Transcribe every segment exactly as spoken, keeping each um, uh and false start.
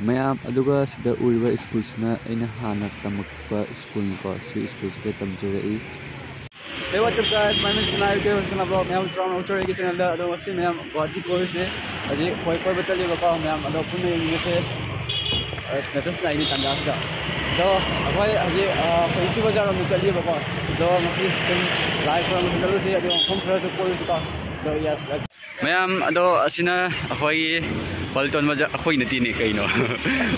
ꯃꯌꯥꯝ, ꯑꯗꯨꯒ ꯁꯤꯗ ꯎꯔꯤꯕ ꯁ꯭ꯀꯨꯜꯁꯤꯅ ꯑꯩꯅ ꯍꯥꯟꯅ ꯇꯝꯃꯛꯄ ꯁ꯭ꯀꯨꯜꯅꯤꯀꯣ꯫ ꯁꯤ ꯁ꯭ꯀꯨꯜꯁꯤꯗ ꯇꯝꯖꯔꯛꯏ꯫ Hey, what's up, guys? My name is Sinai, welcome to my vlog. ꯃꯌꯥꯝ ꯇꯔꯥꯝꯅ ꯑꯣꯛꯆꯔꯒꯦ channelꯗ꯫ ꯑꯗꯣ ꯉꯁꯤ ꯃꯌꯥꯝ ꯒꯨꯋꯥꯍꯥꯇꯤ ꯀꯣꯏꯔꯨꯁꯦ꯫ ꯍꯧꯖꯤꯛ ꯑꯩꯈꯣꯏ ꯀꯣꯏꯕ ꯆꯠꯂꯤꯕꯀꯣ ꯃꯌꯥꯝ, ꯑꯗꯣ ꯄꯨꯟꯅ ꯌꯦꯡꯃꯤꯟꯅꯁꯦ꯫ ꯑꯁ, message ꯂꯥꯛꯏꯅꯦ ꯇꯥꯟꯖꯥꯁꯤꯗ꯫ ꯑꯗꯣ ꯑꯩꯈꯣꯏ ꯍꯧꯖꯤꯛ, ꯑ, ꯐꯦꯟꯁꯤ ꯕꯖꯥꯔ ꯔꯣꯝꯗ ꯆꯠꯂꯤꯕꯀꯣ꯫ ꯑꯗꯣ ꯉꯁꯤ ꯁꯨꯝ ꯂꯥꯏ ꯈꯨꯔꯨꯝꯕ ꯆꯠꯂꯨꯁꯦ, ꯑꯗꯨꯒ ꯃꯐꯝ ꯈꯔꯁꯨ ꯀꯣꯏꯔꯨꯁꯤꯀꯣ꯫ ꯑꯗꯣ yes, let's ꯃꯌꯥꯝ, ꯑꯗꯣ ꯑꯁꯤꯅ ꯑꯩꯈꯣꯏꯒꯤ ꯄꯜꯇꯣꯟ ꯕꯖꯥꯔ, ꯑꯩꯈꯣꯏ ꯅꯠꯇꯦꯅꯦ ꯀꯩꯅꯣ꯫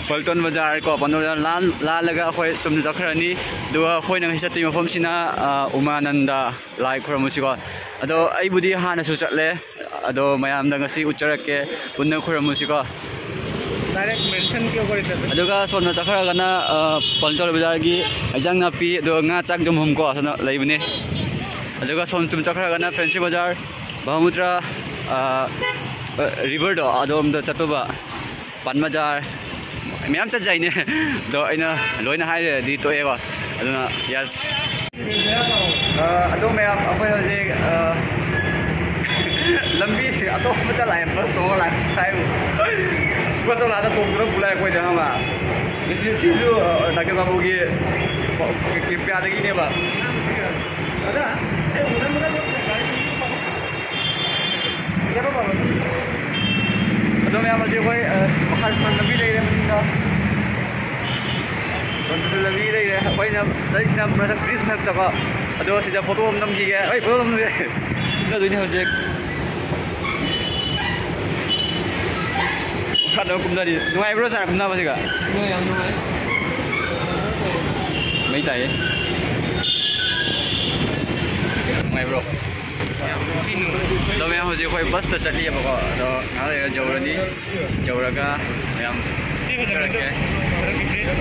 ꯄꯜꯇꯣꯟ ꯕꯖꯥꯔ ꯀꯣ, ꯄꯜꯇꯣꯟ ꯕꯖꯥꯔ ꯂꯥꯟ-, ꯂꯥꯜꯂꯒ ꯑꯩꯈꯣꯏ ꯆꯨꯝꯅ ꯆꯠꯈ꯭ꯔꯅꯤ꯫ ꯑꯗꯨꯒ ꯑꯩꯈꯣꯏꯅ ꯉꯁꯤ ꯆꯠꯇꯣꯏ ꯃꯐꯝꯁꯤꯅ, ꯑ, ꯎꯃꯥꯅꯟꯗ ꯂꯥꯏ ꯈꯨꯔꯨꯝꯃꯨꯁꯤꯀꯣ꯫ ꯑꯗꯣ ꯑꯩꯕꯨꯗꯤ ꯍꯥꯟꯅꯁꯨ ꯆꯠꯂꯦ, ꯑꯗꯣ ꯃꯌꯥꯝꯗ ꯉꯁꯤ ꯎꯠꯆꯔꯛꯀꯦ, ꯄꯨꯟꯅ ꯈꯨꯔꯨꯝꯃꯨꯁꯤꯀꯣ꯫ Direct mention ꯀꯤ ꯑꯣꯏꯔꯦ꯫ ꯑꯗꯨꯒ ꯁꯣꯝꯗ ꯆꯠꯈ꯭ꯔꯒꯅ, ꯑ, ꯄꯜꯇꯣꯟ ꯕꯖꯥꯔꯒꯤ ꯏꯟꯖꯥꯡ ꯅꯥꯄꯤ, ꯑꯗꯨꯒ ꯉꯥ ꯆꯥꯛ ꯌꯣꯟꯐꯝ ꯀꯣ, ꯑꯁꯣꯝꯗ ꯂꯩꯕꯅꯦ꯫ ꯑꯗꯨꯒ ꯁꯣꯝ ꯆꯨꯝ ꯆꯠꯈ꯭ꯔꯒꯅ ꯐꯦꯟꯁꯤ ꯕꯖꯥꯔ, ꯕ꯭ꯔꯍꯃꯄꯨꯇ꯭ꯔ, ꯑ, ꯑ, river ꯗꯣ ꯑꯗꯣꯝꯗ ꯆꯠꯇꯧꯕ꯫ ꯄꯥꯟ ꯕꯖꯥꯔ ꯃꯌꯥꯝ ꯆꯠꯆꯩꯅꯦ꯫ ꯑꯗꯣ ꯑꯩꯅ ꯂꯣꯏꯅ ꯍꯥꯏꯔꯗꯤ ꯇꯣꯛꯑꯦꯀꯣ꯫ ꯑꯗꯨꯅ yes꯫ ꯑ, ꯑꯗꯣ ꯃꯌꯥꯝ ꯑꯩꯈꯣꯏ ꯍꯧꯖꯤꯛ, ꯑ, ꯂꯝꯕꯤ ꯑꯇꯣꯞꯄꯗ ꯂꯥꯛꯑꯦ, bus ꯇꯣꯡꯉ ꯂꯥꯛꯑꯦ ꯍꯥꯏꯕꯨ꯫ Bus ꯑꯣꯂꯥꯗ ꯇꯣꯡꯗꯨꯅ ꯄꯨ ꯂꯥꯛꯑꯦ ꯑꯩꯈꯣꯏꯗ ꯈꯪꯉꯕ꯫ ꯉꯁꯤ ꯁꯤꯁꯨ, ꯑ, ꯗꯥꯛꯇꯔ ꯕꯥꯕꯨꯒꯤ ꯀꯦ-, ꯀꯦ-, ꯀꯦꯝꯄꯤꯌꯥꯗꯒꯤꯅꯦꯕ꯫ ꯑꯗꯣ ꯃꯌꯥꯝ ꯍꯧꯖꯤꯛ ꯑꯩꯈꯣꯏ, ꯑ, ꯃꯈꯥ ꯂꯝꯕꯤ ꯂꯩꯔꯦ ꯃꯅꯤꯡꯗ꯫ ꯁꯣꯝꯗꯁꯨ ꯂꯝꯕꯤ ꯂꯩꯔꯦ꯫ ꯑꯩꯈꯣꯏꯅ ꯆꯠꯂꯤꯁꯤꯅ ꯃꯊꯛ bridge ꯃꯊꯛꯇꯀꯣ꯫ ꯑꯗꯣ ꯁꯤꯗ photo ꯑꯃ ꯅꯝꯈꯤꯒꯦ꯫ ꯑꯩ photo ꯅꯝꯈꯤꯒꯦ꯫ ꯆꯠꯇꯣꯏꯅꯦ ꯍꯧꯖꯤꯛ꯫ ꯈꯔ ꯀꯨꯝꯊꯔꯤ꯫ ꯅꯨꯡꯉꯥꯏꯕ꯭ꯔꯣ sir ꯀꯨꯝꯊꯕꯁꯤꯒ? ꯍꯣꯏ, ꯌꯥꯝ ꯅꯨꯡꯉꯥꯏ꯫ ꯃꯩ ꯇꯥꯏꯌꯦ꯫ ꯅꯨꯡꯉꯥꯏꯕ꯭ꯔꯣ? ꯌꯥꯝ ꯊꯤ ꯅꯨꯡꯉꯥꯏ꯫ ꯑꯗꯣ ꯃꯌꯥꯝ ꯍꯧꯖꯤꯛ ꯑꯩꯈꯣꯏ bus ꯇ ꯆꯠꯂꯤꯑꯕꯀꯣ꯫ ꯑꯗꯣ ꯉꯥꯏꯍꯥꯛ ꯂꯩꯔ ꯌꯧꯔꯅꯤ꯫ ꯌꯧꯔꯒ ꯃꯌꯥꯝ ꯁꯤ ꯃꯇꯝꯗ ꯆꯠꯂꯛꯀꯦ꯫ ꯃꯊꯛꯀꯤ bridge꯫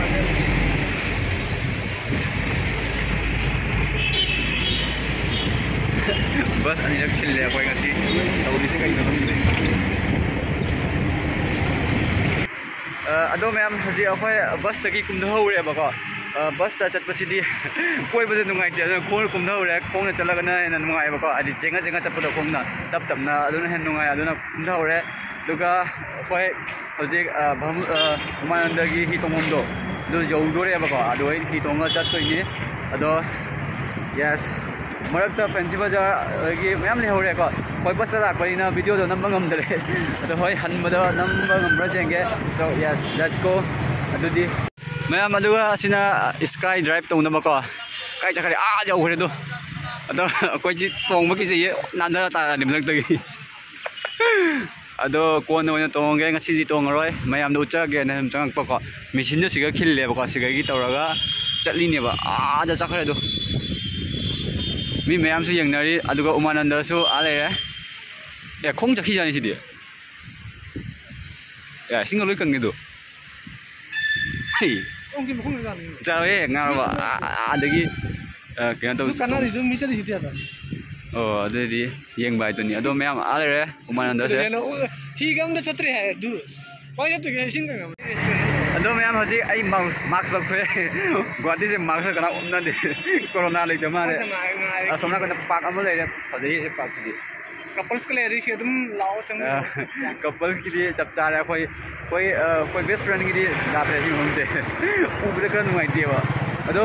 Bus ꯑꯅꯤꯔꯛ ꯁꯤꯜꯂꯦ ꯑꯩꯈꯣꯏ ꯉꯁꯤ꯫ ꯇꯧꯔꯤꯁꯦ ꯀꯩꯅꯣ ꯈꯪꯗꯦ꯫ ꯑ, ꯑꯗꯣ ꯃꯌꯥꯝ, ꯍꯧꯖꯤꯛ ꯑꯩꯈꯣꯏ bus ꯇꯒꯤ ꯀꯨꯝꯊꯍꯧꯔꯦꯕꯀꯣ꯫ ꯕꯁꯇ ꯆꯠꯄꯁꯤꯗꯤ ꯀꯣꯏꯕꯗ ꯅꯨꯡꯉꯥꯏꯇꯦ, ꯑꯗꯨꯅ ꯈꯣꯡꯅ ꯀꯨꯝꯊꯍꯧꯔꯦ꯫ ꯈꯣꯡꯅ ꯆꯠꯂꯒꯅ ꯍꯦꯟꯅ ꯅꯨꯡꯉꯥꯏꯕꯀꯣ, ꯍꯥꯏꯗꯤ ꯆꯦꯡꯉ ꯆꯦꯡꯉ ꯆꯠꯄꯗꯣ ꯈꯣꯡꯅ ꯇꯞ ꯇꯞꯅ, ꯑꯗꯨꯅ ꯍꯦꯟꯅ ꯅꯨꯡꯉꯥꯏ꯫ ꯑꯗꯨꯅ ꯀꯨꯝꯊꯍꯧꯔꯦ꯫ ꯑꯗꯨꯒ ꯑꯩꯈꯣꯏ ꯍꯧꯖꯤꯛ ꯎꯃꯥꯅꯟꯗꯒꯤ ꯍꯤ ꯇꯣꯡꯐꯝꯗꯣ ꯑꯗꯨ ꯌꯧꯗꯣꯔꯦꯕꯀꯣ꯫ ꯑꯗꯨ ꯑꯩ ꯍꯤ ꯇꯣꯡꯉꯒ ꯆꯠꯇꯣꯏꯅꯤ꯫ ꯑꯗꯣ ꯌꯦꯁ, ꯃꯔꯛꯇ ꯐꯦꯟꯁꯤ ꯕꯖꯥꯔ ꯑꯗꯒꯤ ꯃꯌꯥꯝ ꯂꯩꯍꯧꯔꯦꯀꯣ꯫ ꯑꯩꯈꯣꯏ ꯕꯁꯇ ꯂꯥꯛꯄꯅꯤꯅ ꯚꯤꯗꯤꯑꯣꯗꯣ ꯅꯝꯕ ꯉꯝꯗ꯭ꯔꯦ꯫ ꯑꯗꯣ ꯍꯣꯏ, ꯍꯟꯕꯗ ꯅꯝꯕ ꯉꯝꯕ꯭ꯔꯥ ꯌꯦꯡꯒꯦ꯫ ꯑꯗꯣ ꯌꯦꯁ, ꯂꯦꯠꯁ ꯒꯣ꯫ ꯑꯗꯨꯗꯤ ꯃꯌꯥꯝ, ꯑꯗꯨꯒ ꯑꯁꯤꯅ ꯁ꯭ꯀꯥꯏ ꯗ꯭ꯔꯥꯏꯞ ꯇꯧꯅꯕꯀꯣ꯫ ꯀꯥꯏ ꯆꯠꯈ꯭ꯔꯦ? ꯑꯥ ꯌꯧꯈ꯭ꯔꯦ ꯑꯗꯣ꯫ ꯑꯗꯣ ꯑꯩꯈꯣꯏꯁꯤ ꯇꯣꯡꯕ ꯀꯤꯖꯩꯌꯦ, ꯅꯥꯟꯊ ꯇꯥꯔꯛꯑꯅꯤ ꯃꯊꯛꯇꯒꯤ꯫ ꯑꯗꯣ ꯀꯣꯟꯅ ꯑꯣꯏꯅ ꯇꯣꯡꯉꯒꯦ, ꯉꯁꯤꯗꯤ ꯇꯣꯡꯉꯔꯣꯏ꯫ ꯃꯌꯥꯝꯗꯣ ꯎꯠꯆꯔꯒꯦꯅ ꯁꯨꯝ ꯆꯪꯉꯛꯄꯀꯣ꯫ ꯃꯦꯆꯤꯟꯗꯣ ꯁꯤꯒ ꯈꯤꯜꯂꯦꯕꯀꯣ, ꯁꯤꯒꯒꯤ ꯇꯧꯔꯒ ꯆꯠꯂꯤꯅꯦꯕ꯫ ꯑꯥꯗ ꯆꯠꯈ꯭ꯔꯦ ꯑꯗꯣ꯫ ꯃꯤ ꯃꯌꯥꯝꯁꯨ ꯌꯦꯡꯅꯔꯤ꯫ ꯑꯗꯨꯒ ꯎꯃꯥꯅꯟꯗꯁꯨ ꯑꯥ ꯂꯩꯔꯦ꯫ ꯑꯦ, ꯈꯣꯡ ꯆꯠꯈꯤꯖꯥꯠꯅꯤ ꯁꯤꯗꯤ꯫ ꯑꯦ, ꯏꯁꯤꯡꯒ ꯂꯣꯏ ꯀꯪꯉꯦ ꯑꯗꯣ꯫ ꯍꯩ꯫ ꯈꯣꯡꯒꯤ ꯃꯈꯣꯡꯗ ꯆꯥꯅꯤ꯫ ꯆꯥꯔꯣꯏꯍꯦ, ꯉꯥꯔꯕ? ꯑꯥ, ꯑꯥ, ꯑꯥꯗꯒꯤ, ꯑ, ꯀꯩꯅꯣ ꯇꯧ-, ꯑꯗꯨ ꯀꯥꯟꯅꯔꯤꯗꯨ ꯃꯤ ꯆꯠꯂꯤꯁꯤꯗꯤ ꯑꯗ꯫ ꯑꯣ, ꯑꯗꯨꯗꯤ ꯌꯦꯡꯕ ꯍꯥꯏꯗꯨꯅꯤ꯫ ꯑꯗꯣ ꯃꯌꯥꯝ ꯑꯥ ꯂꯩꯔꯦ, ꯎꯃꯥꯅꯟꯗꯁꯦ꯫ ꯀꯩꯅꯣ, ꯍꯤꯒ ꯑꯝꯇ ꯆꯠꯇ꯭ꯔꯤ ꯍꯥꯏ ꯑꯗꯨ꯫ ꯀꯃꯥꯏ ꯆꯠꯇꯣꯏꯒꯦ ꯏꯁꯤꯡ ꯀꯪꯉꯕ? ꯑꯗꯣ ꯃꯌꯥꯝ ꯍꯧꯖꯤꯛ ꯑꯩ ꯃꯥꯛꯁ, ꯃꯥꯛꯁ ꯂꯧꯊꯣꯛꯑꯦ꯫ ꯒꯨꯍꯥꯇꯤꯁꯦ ꯃꯥꯛꯁ ꯀꯅꯥ ꯎꯞꯅꯗꯦ꯫ ꯀꯣꯔꯣꯅꯥ ꯂꯩꯇꯕ ꯃꯥꯜꯂꯦ꯫ ꯅꯨꯡꯉꯥꯏ, ꯅꯨꯡꯉꯥꯏ꯫ ꯑꯁꯣꯝ ꯅꯥꯀꯟꯗ ꯄꯥꯛ ꯑꯃ ꯂꯩꯔꯦ, ꯐꯖꯩꯌꯦ ꯁꯤ ꯄꯥꯛꯁꯤꯗꯤ꯫ ꯀꯄꯜꯁꯀ ꯂꯩꯔꯗꯤ ꯁꯤ ꯑꯗꯨꯝ ꯂꯥꯛꯑꯣ ꯆꯪꯉꯣ꯫ ꯑ, ꯀꯄꯜꯁꯀꯤꯗꯤ ꯆꯞ ꯆꯥꯔꯦ꯫ ꯑꯩꯈꯣꯏ, ꯑꯩꯈꯣꯏ, ꯑ, ꯑꯩꯈꯣꯏ ꯕꯦꯁ ꯐ꯭ꯔꯦꯟꯒꯤꯗꯤ ꯌꯥꯗ꯭ꯔꯦ ꯁꯤ ꯃꯐꯝꯁꯦ꯫ ꯎꯕꯗ ꯈꯔ ꯅꯨꯡꯉꯥꯏꯇꯦꯕ꯫ ꯑꯗꯣ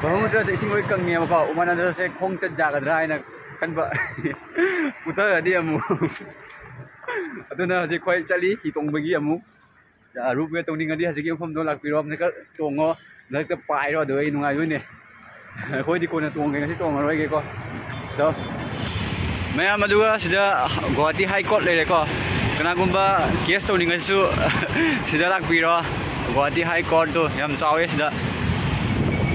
ꯕ꯭ꯔꯍ꯭ꯃꯄꯨꯇ꯭ꯔꯁꯦ ꯏꯁꯤꯡ ꯂꯣꯏ ꯀꯪꯉꯦꯕꯀꯣ꯫ ꯎꯃꯥꯅꯟꯗꯁꯦ ꯈꯣꯡ ꯆꯠ ꯌꯥꯒꯗ꯭ꯔꯥ ꯍꯥꯏꯅ ꯈꯟꯕ꯫ ꯄꯨꯊꯔꯗꯤ ꯑꯃꯨꯛ꯫ ꯑꯗꯨꯅ ꯍꯧꯖꯤꯛ ꯑꯩꯈꯣꯏ ꯆꯠꯂꯤ ꯍꯤ ꯇꯣꯡꯕꯒꯤ ꯑꯃꯨꯛ꯫ ꯔꯨꯞ ꯋꯦ ꯇꯧꯅꯤꯡꯉꯗꯤ ꯍꯧꯖꯤꯛꯀꯤ ꯃꯐꯝꯗꯣ ꯂꯥꯛꯄꯤꯔꯣ, ꯃꯊꯛꯇ ꯇꯣꯡꯉꯣ, ꯃꯊꯛꯇ ꯄꯥꯏꯔꯣ, ꯑꯗꯨ ꯑꯩ ꯅꯨꯡꯉꯥꯏꯗꯣꯏꯅꯦ꯫ ꯑꯩꯈꯣꯏꯗꯤ ꯀꯣꯟꯅ ꯇꯣꯡꯒꯦ, ꯉꯁꯤ ꯇꯣꯡꯉꯔꯣꯏꯒꯦꯀꯣ꯫ ꯑꯗꯣ ꯃꯌꯥꯝ, ꯑꯗꯨꯒ ꯁꯤꯗ ꯒꯨꯍꯥꯇꯤ ꯍꯥꯏ ꯀꯣꯔꯠ ꯂꯩꯔꯦꯀꯣ꯫ ꯀꯅꯥꯒꯨꯝꯕ ꯀꯦꯁ ꯇꯧꯅꯤꯡꯉꯁꯨ ꯁꯤꯗ ꯂꯥꯛꯄꯤꯔꯣ꯫ ꯒꯨꯍꯥꯇꯤ ꯍꯥꯏ ꯀꯣꯔꯠꯇꯣ ꯌꯥꯝ ꯆꯥꯎꯋꯦ ꯁꯤꯗ꯫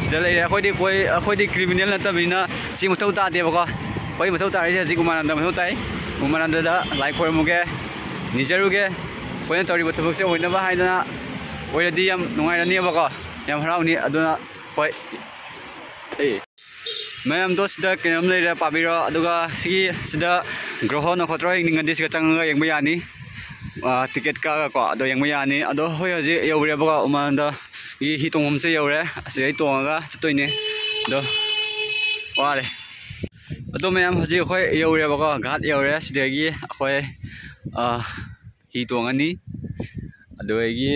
ꯁꯤꯗ ꯂꯩꯔꯦ꯫ ꯑꯩꯈꯣꯏꯗꯤ ꯀꯣꯏ-, ꯑꯩꯈꯣꯏꯗꯤ ꯀ꯭ꯔꯤꯃꯤꯅꯦꯜ ꯅꯠꯇꯕꯅꯤꯅ ꯁꯤ ꯃꯊꯧ ꯇꯥꯗꯦꯕꯀꯣ꯫ ꯑꯩꯈꯣꯏ ꯃꯊꯧ ꯇꯥꯔꯤꯁꯦ ꯍꯧꯖꯤꯛ ꯎꯃꯥꯅꯟꯗ ꯃꯊꯧ ꯇꯥꯏ꯫ ꯎꯃꯥꯅꯟꯗꯗ ꯂꯥꯏ ꯈꯣꯏꯔꯝꯃꯨꯒꯦ, ꯅꯤꯖꯔꯨꯒꯦ꯫ ꯑꯩꯈꯣꯏꯅ ꯇꯧꯔꯤꯕ ꯊꯕꯛꯁꯦ ꯑꯣꯏꯅꯕ ꯍꯥꯏꯗꯅ ꯑꯣꯏꯔꯗꯤ ꯌꯥꯝ ꯅꯨꯡꯉꯥꯏꯔꯅꯦꯕꯀꯣ, ꯌꯥꯝ ꯍꯔꯥꯎꯅꯤ꯫ ꯑꯗꯨꯅ ꯍꯣꯏ, ꯑꯦ, ꯃꯌꯥꯝꯗꯣ ꯁꯤꯗ ꯀꯩꯅꯣꯝ ꯂꯩꯔꯦ, ꯄꯥꯕꯤꯔꯣ꯫ ꯑꯗꯨꯒ ꯁꯤꯒꯤ ꯁꯤꯗ ꯒ꯭ꯔꯣꯍꯣ ꯅꯈꯣꯇ꯭ꯔꯣ ꯌꯦꯡꯅꯤꯡꯉꯗꯤ ꯁꯤꯒ ꯆꯪꯉꯒ ꯌꯦꯡꯕ ꯌꯥꯅꯤ꯫ ꯑꯥ, ꯇꯤꯀꯦꯠ ꯀꯛꯑꯒꯀꯣ, ꯑꯗꯣ ꯌꯦꯡꯕ ꯌꯥꯅꯤ꯫ ꯑꯗꯣ ꯍꯣꯏ, ꯍꯧꯖꯤꯛ ꯌꯧꯔꯦꯕꯀꯣ ꯎꯃꯥꯅꯟꯗ꯫ ꯍꯤ ꯇꯣꯡꯐꯝꯁꯦ ꯌꯧꯔꯦ꯫ ꯑꯁꯤꯗꯩ ꯇꯣꯡꯉꯒ ꯆꯠꯇꯣꯏꯅꯦ꯫ ꯑꯗꯣ ꯋꯥꯔꯦ꯫ ꯑꯗꯣ ꯃꯌꯥꯝ, ꯍꯧꯖꯤꯛ ꯑꯩꯈꯣꯏ ꯌꯧꯔꯦꯕꯀꯣ, ꯘꯥꯠ ꯌꯧꯔꯦ꯫ ꯁꯤꯗꯒꯤ ꯑꯩꯈꯣꯏ, ꯑ, ꯍꯤ ꯇꯣꯡꯉꯅꯤ꯫ ꯑꯗꯨꯗꯒꯤ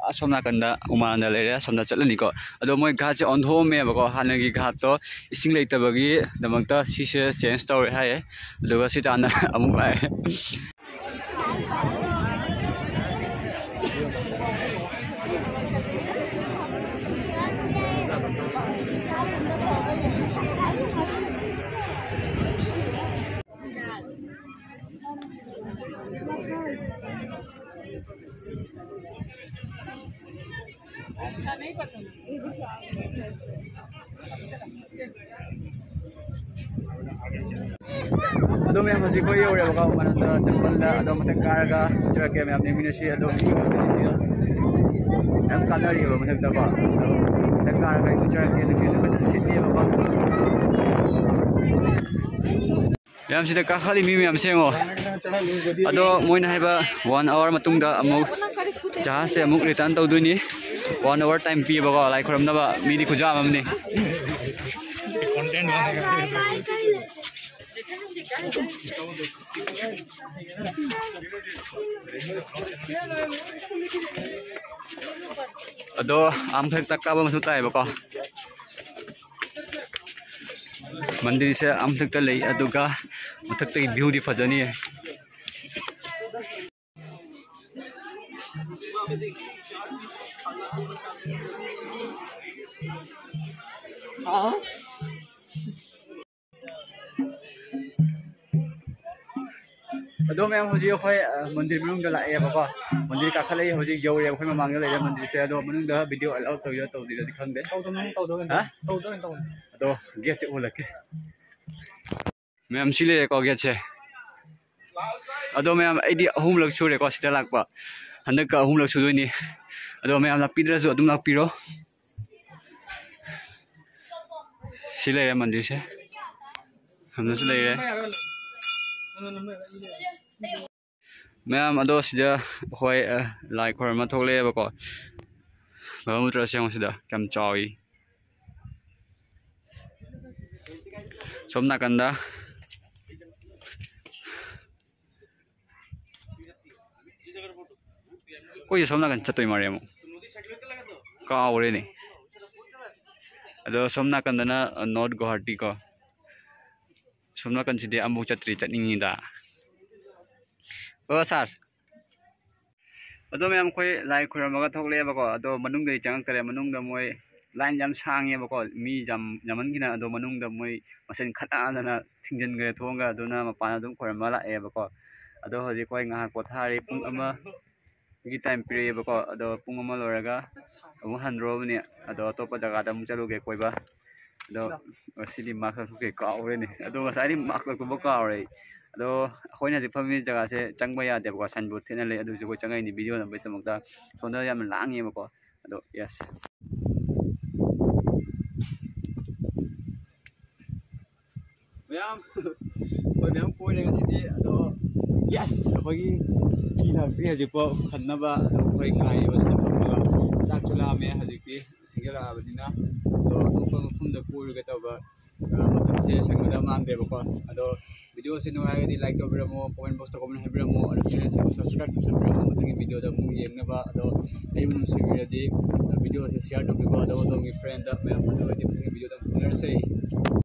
ꯑꯁꯣꯝ ꯅꯥꯀꯟꯗ ꯎꯃꯥꯟꯗ ꯂꯩꯔꯦ, ꯑꯁꯣꯝꯗ ꯆꯠꯂꯅꯤꯀꯣ꯫ ꯑꯗꯣ ꯃꯣꯏ ꯘꯥꯠꯁꯦ ꯑꯣꯟꯊꯣꯛꯑꯝꯃꯦꯕꯀꯣ, ꯍꯥꯟꯅꯒꯤ ꯘꯥꯠꯇꯣ ꯏꯁꯤꯡ ꯂꯩꯇꯕꯒꯤꯗꯃꯛꯇ ꯁꯤꯁꯦ ꯆꯦꯟꯖ ꯇꯧꯔꯦ ꯍꯥꯏꯌꯦ꯫ ꯑꯗꯨꯒ ꯁꯤ ꯇꯥꯟꯅ ꯑꯃꯨꯛ ꯂꯥꯛꯑꯦ꯫ ꯑꯗꯣ ꯃꯌꯥꯝ, ꯍꯧꯖꯤꯛ ꯑꯩꯈꯣꯏ ꯌꯧꯔꯦꯕꯀꯣ, ꯃꯅꯨꯡꯗ ꯇꯦꯝꯄꯜꯗ꯫ ꯑꯗꯣ ꯃꯊꯛ ꯀꯥꯔꯒ ꯆꯠꯂꯛꯀꯦ ꯃꯌꯥꯝ, ꯌꯦꯡꯃꯤꯟꯅꯁꯤ꯫ ꯑꯗꯣ ꯃꯤ ꯌꯥꯝ ꯀꯥꯟꯅꯔꯤꯕ ꯃꯊꯛꯇꯀꯣ꯫ ꯑꯗꯣ ꯃꯊꯛ ꯀꯥꯔꯒ ꯑꯩ ꯆꯠꯂꯛꯀꯦ꯫ ꯅꯨꯡꯁꯤꯠꯁꯨ ꯐꯖꯅ ꯁꯤꯠꯂꯤꯕꯀꯣ꯫ ꯃꯌꯥꯝ, ꯁꯤꯗ ꯀꯥꯈꯠꯂꯤ ꯃꯤ ꯃꯌꯥꯝꯁꯦ ꯌꯦꯡꯉꯣ꯫ ꯑꯗꯣ ꯃꯣꯏꯅ ꯍꯥꯏꯕ, ꯋꯥꯟ ꯑꯋꯥꯔ ꯃꯇꯨꯡꯗ ꯑꯃꯨꯛ ꯖꯍꯥꯖꯁꯦ ꯑꯃꯨꯛ ꯔꯤꯇꯔꯟ ꯇꯧꯗꯣꯏꯅꯤ꯫ ꯋꯥꯟ ꯑꯋꯥꯔ ꯇꯥꯏꯝ ꯄꯤꯌꯦꯕꯀꯣ, ꯂꯥꯏ ꯈꯨꯔꯝꯅꯕ꯫ ꯃꯤꯗꯤ ꯈꯨꯌꯥꯝ ꯑꯃꯅꯤ꯫ ꯑꯗꯣ ꯑꯥ ꯃꯊꯛꯇ ꯀꯥꯕ ꯑꯃꯁꯨ ꯇꯥꯏꯌꯦꯕꯀꯣ꯫ ꯃꯟꯗꯤꯔꯁꯦ ꯑꯥ ꯃꯊꯛꯇ ꯂꯩ, ꯑꯗꯨꯒ ꯃꯊꯛꯇꯒꯤ ꯚ꯭ꯌꯨꯗꯤ ꯐꯖꯅꯤꯌꯦ꯫ ꯑꯗꯣ ꯃꯌꯥꯝ, ꯍꯧꯖꯤꯛ ꯑꯩꯈꯣꯏ, ꯑ, ꯃꯟꯗꯤꯔ ꯃꯅꯨꯡꯗ ꯂꯥꯛꯑꯦꯕꯀꯣ꯫ ꯃꯟꯗꯤꯔ ꯀꯥꯈꯠꯂꯛꯏ, ꯍꯧꯖꯤꯛ ꯌꯧꯔꯦ ꯑꯩꯈꯣꯏ ꯃꯃꯥꯡꯗ ꯂꯩꯔꯦ ꯃꯟꯗꯤꯔꯁꯦ꯫ ꯑꯗꯣ ꯃꯅꯨꯡꯗ ꯚꯤꯗꯤꯑꯣ ꯑꯦꯂꯥꯎ ꯇꯧꯔꯤꯔꯥ ꯇꯧꯗ꯭ꯔꯤꯔꯗꯤ ꯈꯪꯗꯦ꯫ ꯇꯧꯗꯕꯅꯤ, ꯇꯧꯗꯕꯅꯤ, ꯍꯥ? ꯇꯧꯗꯕꯅꯤ, ꯇꯧꯗꯕꯅꯤ꯫ ꯑꯗꯣ ꯒꯦꯠꯁꯦ ꯎꯠꯂꯛꯀꯦ꯫ ꯃꯌꯥꯝ, ꯁꯤ ꯂꯩꯔꯦꯀꯣ ꯒꯦꯠꯁꯦ꯫ ꯑꯗꯣ ꯃꯌꯥꯝ, ꯑꯩꯗꯤ ꯑꯍꯨꯝꯂꯛ ꯁꯨꯔꯦꯀꯣ ꯁꯤꯗ ꯂꯥꯛꯄ꯫ ꯍꯟꯗꯛꯀ ꯑꯍꯨꯝꯂꯛ ꯁꯨꯗꯣꯏꯅꯤ꯫ ꯑꯗꯣ ꯃꯌꯥꯝ, ꯂꯥꯛꯄꯤꯗ꯭ꯔꯁꯨ ꯑꯗꯨꯝ ꯂꯥꯛꯄꯤꯔꯣ꯫ ꯁꯤ ꯂꯩꯔꯦ ꯃꯟꯗꯤꯔꯁꯦ꯫ ꯁꯣꯝꯗꯁꯨ ꯂꯩꯔꯦ꯫ ꯃꯌꯥꯝ, ꯑꯗꯣ ꯁꯤꯗ ꯑꯩꯈꯣꯏ, ꯑ, ꯂꯥꯏ ꯈꯣꯏꯔꯝꯕ ꯊꯣꯛꯂꯛꯑꯦꯕꯀꯣ꯫ ꯕ꯭ꯔꯍꯃꯄꯨꯇ꯭ꯔꯁꯦ ꯌꯦꯡꯉꯣ ꯁꯤꯗ ꯀꯌꯥꯝ ꯆꯥꯎꯏ꯫ ꯁꯣꯝ ꯅꯥꯀꯟꯗ ꯑꯩꯈꯣꯏꯁꯦ ꯁꯣꯝ ꯅꯥꯀꯟ ꯆꯠꯇꯣꯏ ꯃꯥꯜꯂꯦ ꯑꯃꯨꯛ꯫ ꯀꯥꯎꯔꯦꯅꯦ꯫ ꯑꯗꯣ ꯁꯣꯝ ꯅꯥꯀꯟꯗꯅ ꯅꯣꯔꯠ ꯒꯨꯋꯥꯍꯥꯇꯤ ꯀꯣ꯫ ꯁꯣꯝ ꯅꯥꯀꯟꯁꯤꯗꯤ ꯑꯃꯨꯛ ꯆꯠꯇ꯭ꯔꯤ, ꯆꯠꯅꯤꯡꯉꯤꯗ꯫ ꯑꯣ ꯁꯥꯔ꯫ ꯑꯗꯣ ꯃꯌꯥꯝ ꯑꯩꯈꯣꯏ ꯂꯥꯏ ꯈꯣꯏꯔꯝꯃꯒ ꯊꯣꯛꯂꯛꯑꯦꯕꯀꯣ꯫ ꯑꯗꯣ ꯃꯅꯨꯡꯗꯗꯤ ꯆꯪꯉꯛꯇꯔꯦ꯫ ꯃꯅꯨꯡꯗ ꯃꯣꯏ ꯂꯥꯏꯟ ꯌꯥꯝ ꯁꯥꯡꯉꯦꯕꯀꯣ꯫ ꯃꯤ ꯌꯥꯝ ꯌꯥꯝꯃꯟꯈꯤꯅ ꯑꯗꯣ ꯃꯅꯨꯡꯗ ꯃꯣꯏ ꯃꯁꯤꯟ ꯈꯠꯅꯗꯅ ꯊꯤꯡꯖꯤꯟꯈ꯭ꯔꯦ ꯊꯣꯡꯒ꯫ ꯑꯗꯨꯅ ꯃꯄꯥꯟ ꯑꯗꯨꯝ ꯈꯣꯏꯔꯝꯕ ꯂꯥꯛꯑꯦꯕꯀꯣ꯫ ꯑꯗꯣ ꯍꯧꯖꯤꯛ ꯑꯩꯈꯣꯏ ꯉꯥꯏꯍꯥꯛ ꯄꯣꯊꯥꯔꯤ꯫ ꯄꯨꯡ ꯑꯃꯒꯤ ꯇꯥꯏꯝ ꯄꯤꯔꯛꯑꯦꯕꯀꯣ꯫ ꯑꯗꯣ ꯄꯨꯡ ꯑꯃ ꯂꯣꯏꯔꯒ ꯑꯃꯨꯛ ꯍꯟꯗ꯭ꯔꯣꯕꯅꯤ꯫ ꯑꯗꯣ ꯑꯇꯣꯞꯄ ꯖꯒꯥꯗ ꯑꯃꯨꯛ ꯆꯠꯂꯨꯒꯦ ꯀꯣꯏꯕ꯫ ꯑꯗꯣ ꯉꯁꯤꯗꯤ ꯃꯥꯛꯁ ꯂꯧꯊꯣꯛꯀꯦ ꯀꯥꯎꯔꯦꯅꯦ꯫ ꯑꯗꯣ ꯉꯁꯥꯏꯗꯤ ꯃꯥꯛꯁ ꯂꯧꯊꯣꯛꯄ ꯀꯥꯎꯔꯦ ꯑꯩ꯫ ꯑꯗꯣ ꯑꯩꯈꯣꯏꯅ ꯍꯧꯖꯤꯛ ꯐꯝꯃꯤ ꯖꯒꯥꯁꯦ ꯆꯪꯕ ꯌꯥꯗꯦꯕꯀꯣ, ꯁꯥꯏꯟꯕꯣꯔꯗ ꯊꯦꯠꯅ ꯂꯩ꯫ ꯑꯗꯨꯁꯨ ꯑꯩꯈꯣꯏ ꯆꯪꯉꯛꯏꯅꯤ ꯚꯤꯗꯤꯑꯣ ꯅꯝꯕꯒꯤꯗꯃꯛꯇ꯫ ꯁꯣꯝꯗ ꯌꯥꯝꯅ ꯂꯥꯡꯉꯦꯕꯀꯣ꯫ ꯑꯗꯣ ꯌꯦꯁ꯫ ꯃꯌꯥꯝ ꯑꯩꯈꯣꯏ ꯃꯌꯥꯝ ꯀꯣꯏꯔꯦ ꯉꯁꯤꯗꯤ꯫ ꯑꯗꯣ ꯌꯦꯁ, ꯑꯩꯈꯣꯏꯒꯤ ꯇꯤ ꯊꯥꯛꯇ꯭ꯔꯤ ꯍꯧꯖꯤꯛꯐꯥꯎ ꯈꯟꯅꯕ꯫ ꯑꯗꯣ ꯑꯩꯈꯣꯏ ꯉꯥꯏꯔꯤꯕ ꯁꯤꯗ ꯐꯝꯃꯒ꯫ ꯆꯥꯛꯁꯨ ꯂꯥꯝꯃꯦ ꯍꯧꯖꯤꯛꯇꯤ, ꯊꯦꯡꯖꯤꯜꯂꯛꯑꯕꯅꯤꯅ꯫ ꯑꯗꯣ ꯑꯇꯣꯞꯄ ꯃꯐꯝꯗ ꯀꯣꯏꯔꯨꯒꯦ ꯇꯧꯕ꯫ ꯑ, ꯃꯇꯝꯁꯦ ꯁꯪꯒꯗꯕ ꯃꯥꯟꯗꯦꯕꯀꯣ꯫ ꯑꯗꯣ ꯚꯤꯗꯤꯑꯣꯁꯦ ꯅꯨꯡꯉꯥꯏꯔꯒꯗꯤ ꯂꯥꯏꯛ ꯇꯧꯕꯤꯔꯝꯃꯣ, ꯀꯣꯃꯦꯟ ꯕꯣꯛꯁꯇ ꯀꯣꯃꯦꯟ ꯍꯥꯏꯕꯤꯔꯝꯃꯣ, ꯑꯗꯣ ꯆꯦꯅꯦꯜꯁꯦ ꯁꯕꯁꯀ꯭ꯔꯥꯏꯕ ꯇꯧꯁꯟꯕꯤꯔꯝꯃꯣ ꯃꯊꯪꯒꯤ ꯚꯤꯗꯤꯑꯣꯗ ꯑꯃꯨꯛ ꯌꯦꯡꯅꯕ꯫ ꯑꯗꯣ ꯑꯩꯕꯨ ꯅꯨꯡꯁꯤꯕꯤꯔꯗꯤ ꯚꯤꯗꯤꯑꯣꯁꯦ ꯁꯤꯌꯥꯔ ꯇꯧꯕꯤꯀꯣ, ꯑꯗꯣ ꯑꯗꯣꯝꯒꯤ ꯐ꯭ꯔꯦꯟꯗ ꯃꯌꯥꯝ ꯑꯗꯨ ꯑꯣꯏꯔꯗꯤ ꯃꯊꯪꯒꯤ ꯚꯤꯗꯤꯑꯣꯗ ꯑꯃꯨꯛ ꯎꯅꯔꯁꯦ꯫